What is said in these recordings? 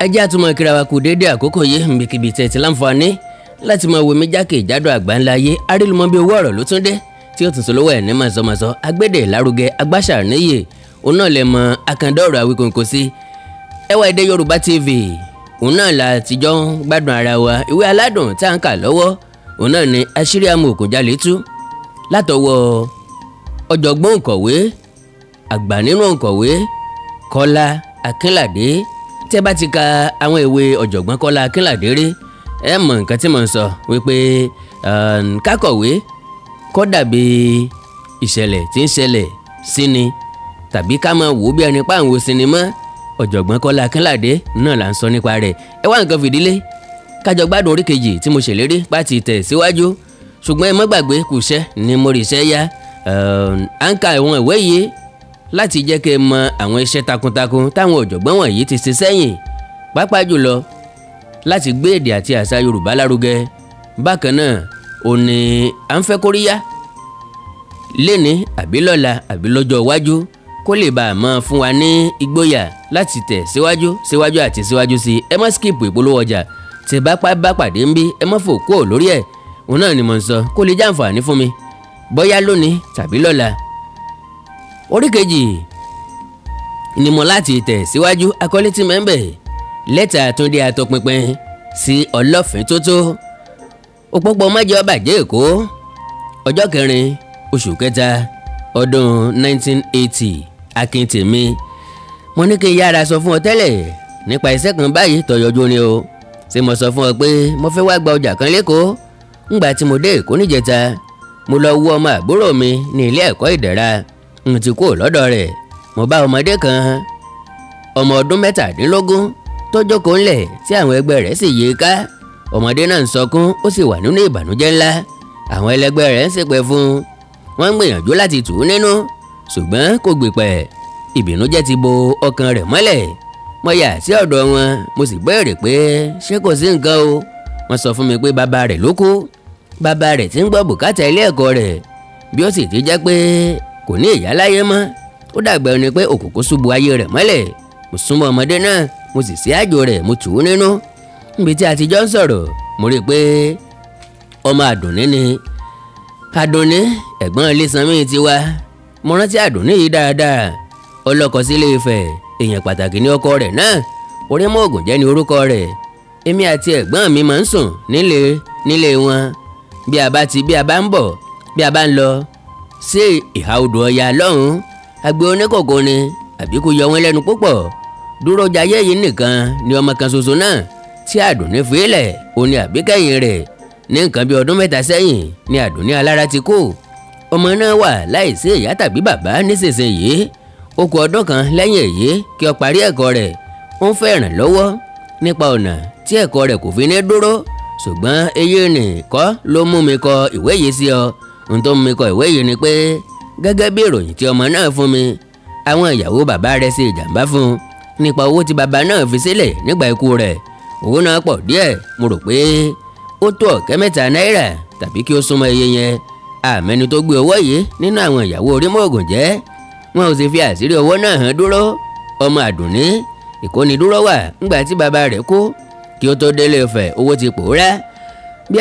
Ẹ jẹ́ àtúmọ̀ kíra wa kú déédéé àkókò yìí nbìkìbì tẹ̀ tí láǹfààní láti máa wo mi jákèjádò àgbáńlá ayé. Arélùmọ́ bí owó ọ̀rọ̀ ló tún dé tí ó tún sọ lọ́wọ́ ẹ̀ ní màsọ̀màsọ̀ agbédè lárugẹ agbáṣà níyè òun náà lè mọ akandọ́rọ̀ Awíkonko sí Ẹwà Èdè Yorùbá TV. Òun náà la tijọ́ ń gbádùn ara wa. Ìwé aládùn tá à ń kà lọ́wọ́ òun náà ni Àṣírí Amòòkùnjalè tú látọwọ́ ọ̀jọ̀gbọ́n òǹkọ̀wé àgbà nínú òǹkọ̀wé Kọ́lá Akínládé. Tí ẹ bá ti ka àwọn ìwé ọ̀jọ̀gbọ́n Kọ́lá Akínládé rí, ẹ mọ̀ nǹkan tí mo ń sọ wípé kákọ̀wé kó dàbí ìṣẹ̀lẹ̀ tí ń ṣẹlẹ̀ sí ni tàbí ká máa wò ó bí ẹni pa àwọn sinimá. Ọ̀jọ̀gbọ́n Kọ́lá Akínládé náà là ń sọ nípa rẹ̀. Ẹ wá nǹkan fìdílé kájọ gbádùn orí kejì tí mo ṣèlérí pàtì tẹ̀ síwájú. Ṣùgbọ́n ẹ má gbàgbé kùṣẹ́ ni mo rí iṣẹ́ yá. À ń ka àwọn ìwé yìí láti jẹ́ kí ẹ mọ àwọn iṣẹ́ takuntakun táwọn ọ̀jọ̀gbọ́n wọ̀nyí ti ṣe sẹ́yìn, pàápàá jùlọ láti gbé èdè àti àṣà Yorùbá lárugẹ. Bákan náà ò ní à ń fẹ́ kóríyá léni àbí lọ́la àbí lọ́jọ́ iwájú kó lè bá a máa fún wa ní ìgboyà láti tẹ̀ síwájú síwájú àti síwájú sí i. Ẹ má skip ìpolówó ọjà tí bá pàdé ń bí, ẹ má fò kúrò lórí ẹ̀. Òun náà ni mò ń sọ kó lè jàǹfààní fún mi bóyá lónìí tàbí lọ́la. Orí kejì ni mo láti tẹ̀ síwájú. Akọ́lé tí mẹ́ńbẹ̀ lẹ́tà Túndé Àtọpinpin sí Ọlọ́fin Tótó, òpópó mọ́jọ́ bàjẹ́ Èkó, ọjọ́ kẹrin oṣù kẹta ọdún 1980. Akíntèmi, mo ní kí n yára sọ fún ọ tẹ́lẹ̀ nípa iṣẹ́ kan báyìí tọ̀yọ̀jú ni o. Ṣé mo sọ fún ọ pé mo fẹ́ wá gba ọjà kan lẹ́kọ̀ọ́? Ńgbà tí mo dé Èkó níjẹta, mo lọ wo ọmọ àbúrò mi ní ilé ẹ̀kọ́ Ìdẹ̀ra. N ti kúrò lọ́dọ̀ rẹ̀, mo bá ọmọdé kan ọmọ ọdún 17 tó jókòó ńlẹ̀ tí àwọn ẹgbẹ́ rẹ̀ sì yí ká. Ọmọdé náà ń sọkún, ó sì wà nínú ìbànújẹ́ ńlá. Àwọn ẹlẹgbẹ́ rẹ̀ ń ṣépè fún un, wọ́n ń gbìyànjú láti tù ú nínú, ṣùgbọ́n kò gbìpẹ̀. Ìbìnújẹ́ ti bo ọkàn rẹ̀ mọ́lẹ̀. Mo yà sí ọ̀dọ̀ wọn, mo sì béèrè pé ṣé kò sí nǹkan o. Wọ́n sọ fún mi pé bàbá rẹ̀ ló kú, bàbá rẹ̀ ti ń gbọ́ bùkátà ilé ẹ̀kọ́ rẹ̀, bí ó sì ti jẹ́ pé kò ní ìyá láyé mọ́. Ó dàgbà ẹni pé òkùnkùn ṣubú ayé rẹ̀ mọ́lẹ̀. Mo súnmọ́ ọmọdé náà, mo sì sí àjò rẹ̀, mo tù ú nínú. Níbi tí a ti jọ ń sọ̀rọ̀, mo rí i pé ọmọ Àdùnní ni. Àdùnní ẹ̀gbọ́n Ilésanmí ti wá. Mo rántí Àdùnní yìí dáadáa. Ọlọ́kọ sílé Ifẹ̀, èèyàn pàtàkì ní ọkọ rẹ̀ náà. Orímọ̀ògùn jẹ́ ní orúkọ rẹ̀. Èmi àti ẹ̀gbọ́n mi máa ń sùn nílé wọn. Bí a bá ń bọ̀, bí a bá ń lọ sí ìhà odò Ọya lọ́hùn-ún, agbe oníkòkò ni àbí kò yọ wọn lẹ́nu púpọ̀. Dúró jayé yìí nìkan ni ọmọ kan ṣoṣo náà tí Àdùnní fílẹ̀, òun ni àbíkẹ́yìn rẹ̀. Ní nǹkan bí ọdún 3 sẹ́yìn ni Àdùnní alára ti kú. Ọmọ náà wà láìsí ìyá tàbí bàbá nísinsìnyí. Ó kù ọdún kan lẹ́yìn èyí kí ó parí ẹ̀kọ́ rẹ̀. Ó ń fẹ́ ìrànlọ́wọ́ nípa ọ̀nà tí ẹ̀kọ́ rẹ̀ kò fi ní dúró. Ṣùgbọ́n eyín ni kọ́ ló mú mi kọ ìwé yìí sí ọ. Ohun tó mú mi kọ ìwé yìí ni pé gẹ́gẹ́ bí ìròyìn tí ọmọ náà fún mi, àwọn ìyàwó bàbá rẹ̀ ṣe ìjàmbá fún un nípa owó tí bàbá náà fi sílẹ̀ nígbà ikú rẹ̀. Owó náà pọ̀ díẹ̀, mo rò pé ó tó 3,000 náírà tàbí kí ó súnmọ́ iye yẹn. Àmẹ́ni tó gbé owó yìí nínú àwọn ìyàwó Orímọ̀ògùn jẹ́. Wọn ò sì fi àṣírí owó náà hàn dúró. Ọmọ Àdùnní ìkónidúró wà ńgbà tí bàbá rẹ̀ kú. Kí ó tó délé Ifẹ̀, owó ti pòórá. Bí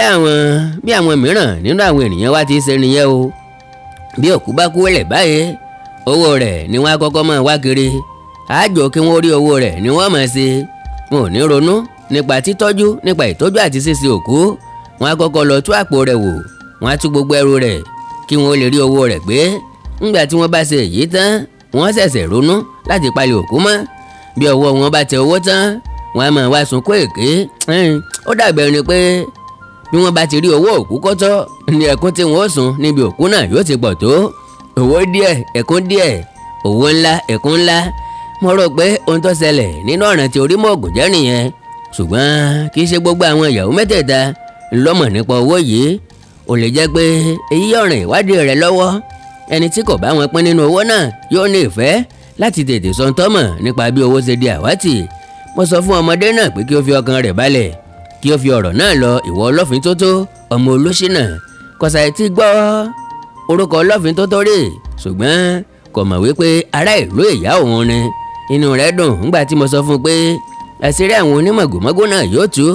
àwọn mìíràn nínú àwọn ènìyàn wa ti ṣe nìyẹn o. Bí òkú bá kú lẹ̀ báyìí, owó rẹ̀ ni wọ́n á kọ́kọ́ máa wá kiri. Àjò kí wọ́n rí owó rẹ̀ ni wọ́n máa ṣe. Wọn ò ní ronú nípa títọ́jú, nípa ìtọ́jú àti ṣíṣe òkú. Wọ́n á kọ́kọ́ lọ tú àpò rẹ̀ wò, wọ́n á tú gbogbo ẹrù rẹ̀ kí wọ́n lè rí owó rẹ̀ gbé. Ńgbà tí wọ́n bá ṣe èyí tán, wọ́n ṣẹ̀ṣẹ̀ ronú láti palẹ̀ òkú mọ́. Bí ọwọ́ wọn bá tẹ owó tán, wọ́n á máa wá sunkún èké. Ó dàgbẹ́ ni pé bí wọ́n bá ti rí owó òkú kọ́tọ́ ni ẹkún tí wọ́n sùn níbi òkú náà yóò ti pọ̀ tó. Owó díẹ̀, ẹkún díẹ̀, owó ńlá, ẹkún ńlá. Mo rò pé ohun tó ṣẹlẹ̀ nínú ọ̀ràn tí Orímọ̀ògùn jẹ́ nìyẹn. Ṣùgbọ́n kì í ṣe gbogbo àwọn ìyàwó mẹ́tẹ̀ẹ̀ta ló mọ̀ nípa owó yìí. Ó lè jẹ́ pé èyí yóò ràn ìwádìí rẹ̀ lọ́wọ́. Ẹni tí kò bá wọn pín nínú owó náà yóò ní ìfẹ́ láti tètè sọ tọ́mọ̀ nípa bí owó ṣe di àwátì. Mo sọ fún ọmọdé náà pé kí ó fi ọkàn rẹ̀ balẹ̀, kí ó fi ọ̀rọ̀ náà lọ ìwọ Ọlọ́fin Tótó ọmọ Olóṣìnà. Kọ̀sàì tí gbọ́ orúkọ Ọlọ́fin Tótó rè, ṣùgbọ́n kò mọ̀ wípé ará ìlú ìyá òun ni. Inú rẹ̀ dùn nígbà tí mo sọ fún un pé Àṣírí àwọn onímọ̀gòmọ́gò náà yóò tú.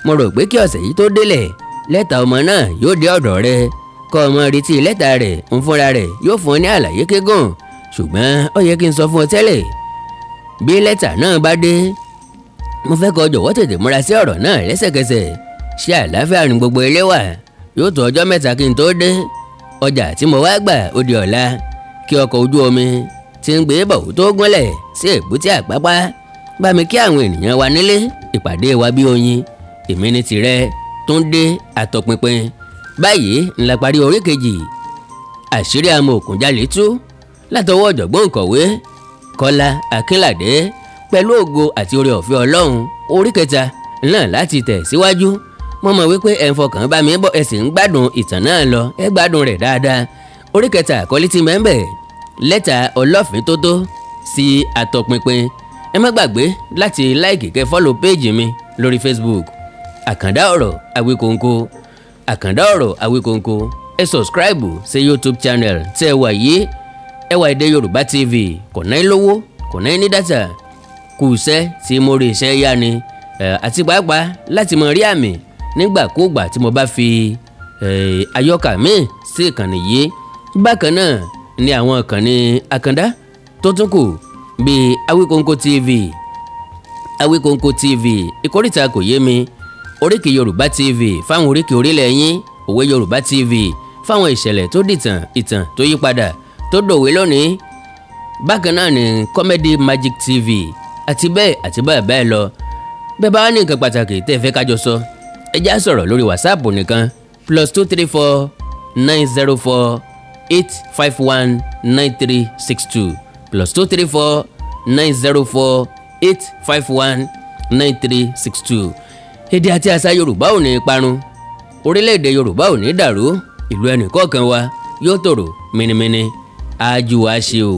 Mo rò pé kí ọ̀sẹ̀ yìí tó délẹ̀, lẹ́tà ọmọ náà yóò dé ọ̀dọ̀ rẹ. Kọ́ ọmọ retí lẹ́tà rẹ̀ ń fúnra rẹ̀ yóò fún ọ ní àlàyé kíkún. Ṣùgbọ́n ó yẹ kí n sọ fún ọ tẹ́lẹ̀, bí lẹ́tà náà bá dé, mo fẹ́ kó jọ̀wọ́ tètè múra sí ọ̀rọ̀ náà lẹ́sẹ̀kẹsẹ̀. Ṣé àlàáfíà ní gbogbo ilé wà? Yóò tó ọjọ́ 3 kí n tó dé. Ọjà tí mo wá gbà ó di ọ̀la kí ọkọ̀ ojú omi tí ń gbé bọ̀ tó gúnlẹ̀ sí èbúté Àpápá. Bá mi kí àwọn ènìyàn wa nílé, ìpàdé wa bí oyin. Èmi ní tìrẹ Túndé Àtọpinpin. Báyìí ńlá parí orí kejì àṣírí amòòkùnjalè tú látọwọ́ ọ̀jọ̀gbọ́n òǹkọ̀wé Kọ́lá Akínládé pẹ̀lú ògo àti oore ọ̀fẹ́ Ọlọ́run. Orí kẹta náà láti tẹ̀ síwájú. Mo mọ̀ wípé ẹ̀ ń fọkàn bá mi bọ̀, ẹ sì ń gbádùn ìtàn náà lọ, ẹ gbádùn rẹ̀ dáadáa. Orí kẹta àkọlé ti mẹ́ńbẹ̀, lẹ́tà ọlọ́fin tó tó sí Àtọpinpin. Ẹ má gbàgbé láti láìkì kẹ́ fọ́lò péèjì mi lórí Facebook, Àkàndá Ọ̀rọ̀ Awíkonko, Àkàndá Ọ̀rọ̀ Awíkonko. Ẹ sọ̀scribe sí YouTube channel tẹ́ ẹ wà yìí, Ẹwà Èdè Yorùbá TV. Kò ná lówó, kò ná ní dátà, kù iṣẹ́ tí mo rí iṣẹ́ yá ni, àti pàápàá láti mọ rí àmì nígbàkúùgbà tí mo bá fi àyọkà míì sí ìkànnì yìí. Bákan náà ni àwọn ìkànnì Àkàndá tó tún kù bíi Awíkonko TV, Awíkonko TV, Ìkórìtà Kò Yé Mi, Oríkì Yorùbá TV fáwọn oríkì orílẹ̀ yín, Òwe Yorùbá TV fáwọn ìṣẹ̀lẹ̀ tó dìtàn, ìtàn tó yí padà tó dòwe lónìí. Bákan náà ni Comedy Magic TV àti bẹ́ẹ̀ àti bẹ́ẹ̀ bẹ́ẹ̀ lọ. Bẹ́ẹ̀ bá ní nǹkan pàtàkì tẹ́ ẹ fẹ́ kájọ sọ, ẹ já sọ̀rọ̀ lórí WhatsApp nìkan +234 904 851 9362, +234 904 851 9362. Èdè àti àṣà Yorùbá ò ní parun, orílẹ̀-èdè Yorùbá ò ní dàrú, ìlú ẹnì kọ̀ọ̀kan wa yóò tòrò mìnìmìnì. Ájú wa ṣe o.